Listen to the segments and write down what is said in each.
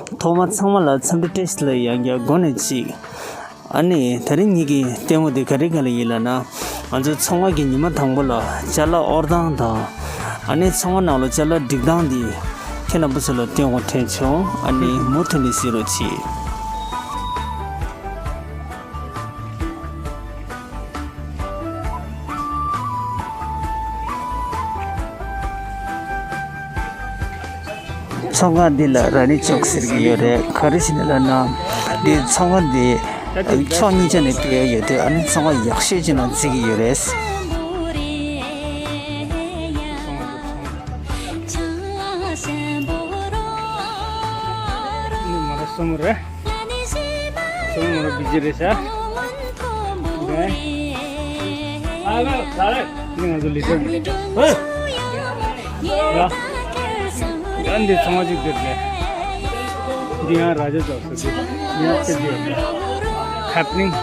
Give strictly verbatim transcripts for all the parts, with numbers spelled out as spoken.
ཐོག་མ་ཚང་མ་ལ་འཚམས་འདྲི་བཀྲ་ཤིས་བདེ་ལེགས། ཡང་བསྐྱར་འགོ་ནས་གཅིག་ཨ་ནི་དེ་རིང་ཉིད་ཀྱི་ལྟད་མོ་དེ་ག་རེ་ག་ལ་ཡིན་ལབ་ན། ང་ཚོའི་ཚོང་ཁང་གི་ཉི་མ་དང་པོ་ལ་ཅ་ལག་དབོར་སྟངས་དང་། ཨ་ནི་ཚོང་ཁང་ནང་ལ་ཅ་ལག་སྒྲིག་སྟངས་འདི་ཁྱེད་རྣམ་པ་ཚོ་ལ་སྟོན་དགོས་དྲན་བྱུང་། ཨ་ནི་མུ་མཐུད་ནས་གཟིགས་རོགས་གྱིས། ཚོང་ཁང་འདི་ལ་ར་ནི་ཅོག་ཟེར་གྱི་ཡོད་རེད། ག་རེ་ཞིག་ལབ་ན། འདི་ཚོང་ཁང་འདི་ཕྱོགས་གཉིས་ཆ་ནས་སྤེལ་ཡོད་དུས། ཨ་ནི་ཚོང་ཁང་ཡག་ཤོས་ཅིག་ནང་བརྩི་གི་ཡོད་རེད། ཨ་ནི་མ་ར་སོ་མ་ར། སོ་མ་ར་བི་ཇི་རེད་ཤག་ཨ་ང་ང་ཚོ་ལི་ཏྲ་ཡ། ཡ་འདི་ཚང་མ་གཅིག་སྡོད་རེད། འདི་ཡང་ར་ཇ་ཅོག་ཟེར་གྱི། འདི་ཡང་ཚེ་འདི་ཡོད་རེད། ཧེ་པི་ནིང་།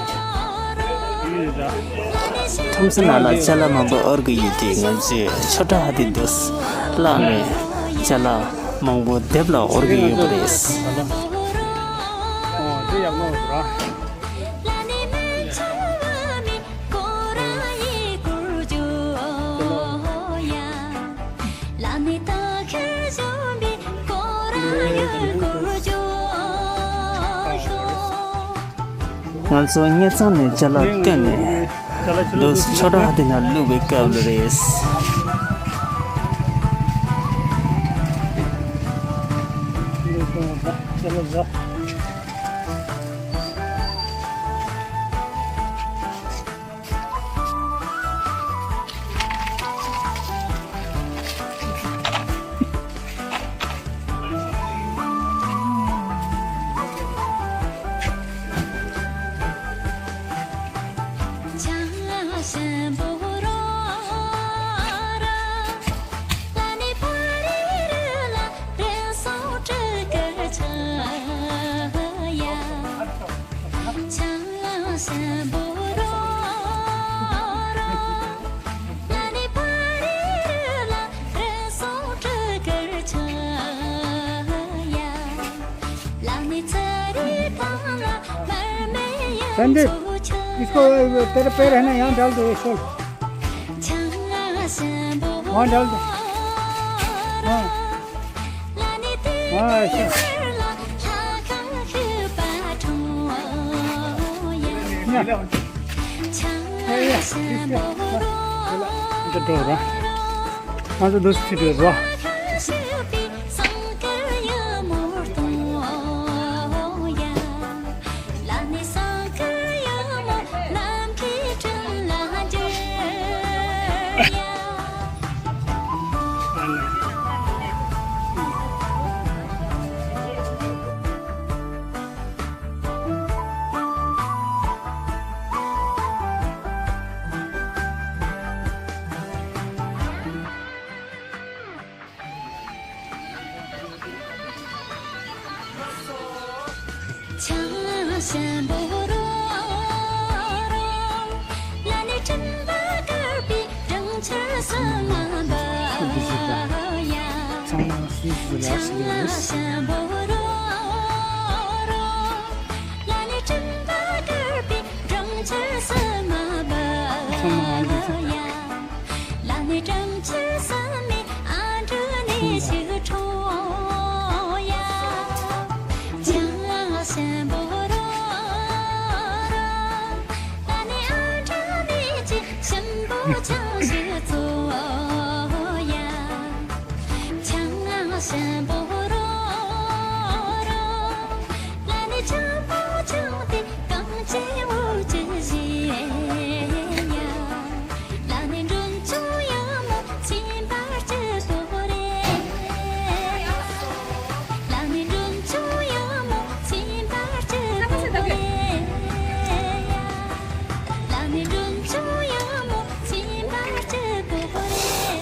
ཁྲོམ་ས་ནང་ལ་ཅ་ལག་མང་པོ་དབོར་གྱི་ཡོད་དུས། ང་ཚོས་ཆོ་འཕྲུལ་ཧ་ཏི་དུས་བླངས་ནས་ཅ་ལག་མང་པོ་དེབ་ལ་དབོར་གྱི་ཡོད་པ་རེད། ང་ཚོ་དངུལ་ཚང་ནས་ཅ་ལག་བཏོན་ནས་ལོ་ཆོ་འཕྲུལ་ཧ་ཏི་ནང་བླུགས་པའི་སྐབས་ལ་རེད། संदीप, इसको तेरे पैर है ना, यहाँ डाल दो ये शॉल। वहाँ डाल दो। हाँ। हाँ, ऐसा।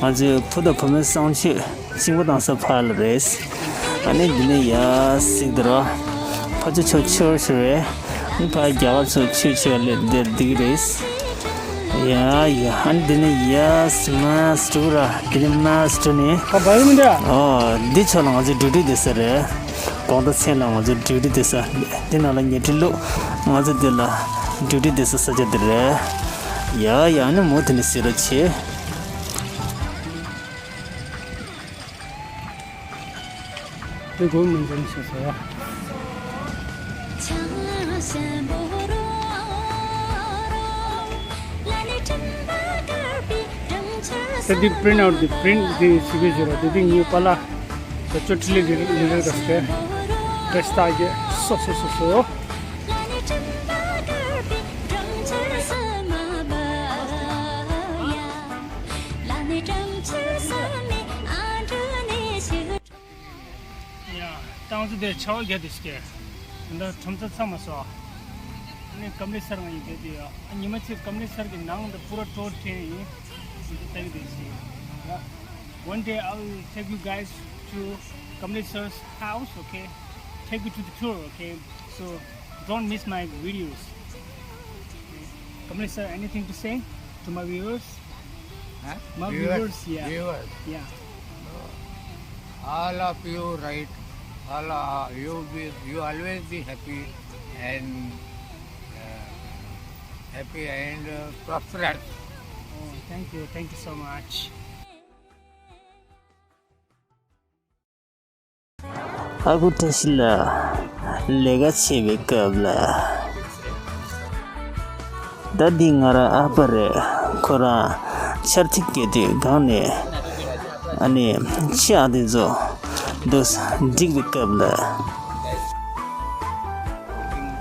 ང་ཚོའི་བུ་དང་བུ་མོའི་གསང་སྤྱོད་གཅིན་པ་གཏོང་ས་ཕར་ལ་རེད། ཨ་ནི་འདི་ནས་ཡར་གཟིགས་དུས་ར། ཕར་ཚུར་ཕྱོགས་ཆེ་བ་ཆེ་བས། ཨ་ནི་ཕར་རྒྱ་གར་ཚོ་ཆོས་ཆེ་བ་སླེབས་བསྡད་འདི་གི་རེད། ཡ་ཡ། ཨ་ནི་འདི་ནས་ཡར་མར་འགྲོ་ར། འདི་ནས་མར་འགྲོ་ནས། ཨ་བ་ཡི་མི་འདྲ། ཨོ། འདི་ཕྱོགས་ལ་ང་ཚོ་འགྲོ་འགྲོ་བསྡད་ས་རེད། དགོང་དག་མཚན་ལ་ང་ཚོ་ཌིའུ་ཊི་སྡོད་ས་འདི་ནང་ལ་ཉལ་ཁྲི་བླུགས། ང་ཚོ་འདི་ལ་ཌིའུ་ཊི་སྡོད་ས་ས་ཆ་འདི་རེད། ཡ་ཡ། ཨ་ནི་མུ་མཐུད་ནས་གཟིགས་རོགས་བྱེད། དེ་སྒོ་མི་འཛོམས་སོ་སོ། ད་འདི་པི་རིན་ཊི་ཨའུཊ་འདི་པི་རིན་ཊི་འདི་ཞིག་གི་བརྗོད་ར། དེ་འདི་ངའི་པཱ་ལགས་ད་ཅོ་ཁྲི་ལི་ལི་ལི་རེ་ག་སྐད་བེ་སྟ་གི་སོ་སོ་སོ་སོ། ཡ། ཏང་ཙུ་དེ་ཆར་པ་བརྒྱབ་དེ་སྐྱེ། ད་ཁྲོམ་ས་ཚང་མ་སོ། ཨ་ནི་ཀམ་ལི་སར་ང་ཡི་དེ་དེ་ཡ། ཉི་མ་གཅིག་ཀམ་ལི་སར་གི་ནང་དུ་པུ་ར་ཊུར་ཁྲིད་ཡིན། ད་ལྟ་གི་དེ་སྐྱེ། One day I will take you guys to Kamlesar's house, okay? Take you to the tour, okay? So don't miss my videos. Kamlesar, anything to say to my viewers? Huh? My viewers, viewers, yeah. Viewers. Yeah. All of you, right? All, uh, you be, you always be happy and, uh, happy and, uh, prosperous. Oh, thank you, thank you so much. ཨ་ཁུ་བཀྲ་ཤིས་ལགས་ལས་ཀ་བྱེད་པའི་སྐབས་ལ། ད་འདི་ང་རང་ཨ་ཕ་རེད། ཁོ་རང་ཆར་ཐིགས་བརྒྱབ་དུས་སྒང་ནས་ཨ་ནི་ཕྱི་ཨ་དེ་ཚོ་འདུག་འགྲིག་པའི་སྐབས་ལ།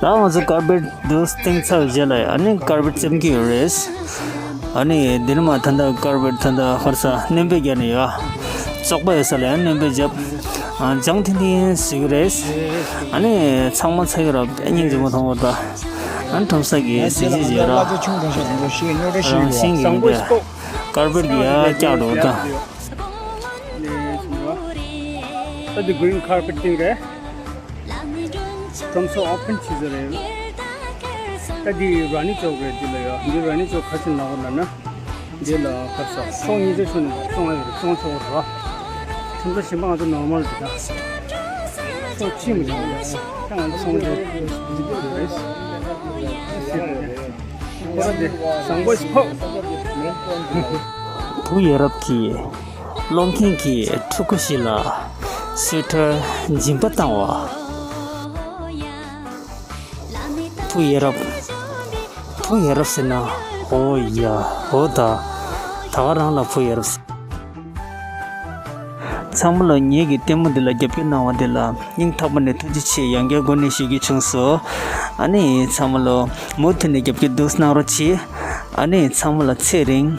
ད་ང་ཚོ་ཀར་པེཊ་འདུག་བཏིང་ཚར་བའི་རྗེས་ལ་ཨ་ནི་ཀར་པེཊ་བཙེམ་གྱི་ཡོད་རེད། ཨ་ནི་འདི་ནས་མར་ད་ལྟ་ཀར་པེཊ་ད་ལྟ་ཧོར་ས་སྣོན་པ་བརྒྱབ་ནས་ཡོད། བཙོག་པ་ཡོད་ས་ལ་ཡང་སྣོན་པ་བརྒྱབ། ཨ་ལྗང་ཐིང་ཐིང་བཟོ་གི་རེད། ཨ་ནི་ཚང་མ་ཚ་གི་ར་སྙིང་རྗེ་མོ་མཐོང་བ་ད། ཨ་ནི་ཁྲོམ་ས་གི་གཟི་བརྗིད་བརྗོད་ར། རང་བཞིན་གྱི་འདི་ཀར་པེཊ་གི་ཡར་བཀྱག་འགྲོ་ད། ད་འདི་གི་རིན་ཁར་པེཊ་བཏིང་རེད། ཁྲོམ་ས་ཨོ་པན་བྱེད་ས་རེད། ད་འདི་ར་ནི་ཅོག་རེད། འདི་ལ་ཡ་འདི་ར་ནི་ཅོག་ཁ་ཆེ་ནག་པོ་ལ་ན། འདི་ལ་ཁ་ས་ཕྱོགས་གཉིས་ཆ་ཕྱོགས་ནས་ཕྱོགས་ལ་ཡོད་རེད། ཕྱོགས་ཕྱོགས་ར། ཁྲོམ་ས་གཞན་པ་ང་ཚོ་ནོར་མལ་རེད་ད། ཕྱོགས་གཅིག་མི་འདུག་ད་ང་ཚོ་ཕྱོགས་ལ་འདི་རེད། ཁོ་ར་འདི་བཟང་པོ་ཞིག་ཕོག་བུ་ཡ་རབས་ཀྱིས་སློབ་མཁན་གྱི་ཕྲུ་གུ་ཞིག་ལ་སུའི་ཊར་སྦྱིན་པ་བཏང་བ། བུ་ཡ་རབས། བུ་ཡ་རབས་ཟེར་ན། འོ་ཡ། འོ་ད། ད་ག་རང་ལ་བུ་ཡ་རབས་ཟེར། ཚང་མ་ལ་ངེད་ཀྱི་ལྟད་མོ་འདི་ལ་རྒྱབ་སྐྱོར་གནང་བ་འདི་ལ་སྙིང་ཐག་པ་ནས་ཐུགས་རྗེ་ཆེ་ཡང་བསྐྱར་སྒོ་ནས་ཞུ་རྒྱུ་བྱུང་སོང་། ཨ་ནི་ཚང་མ་ལ་མུ་མཐུད་ནས་རྒྱབ་སྐྱོར་འདུག་གནང་རོགས་གྱིས། ཨ་ནི་ཚང་མ་ལ་ཚེ་རིང་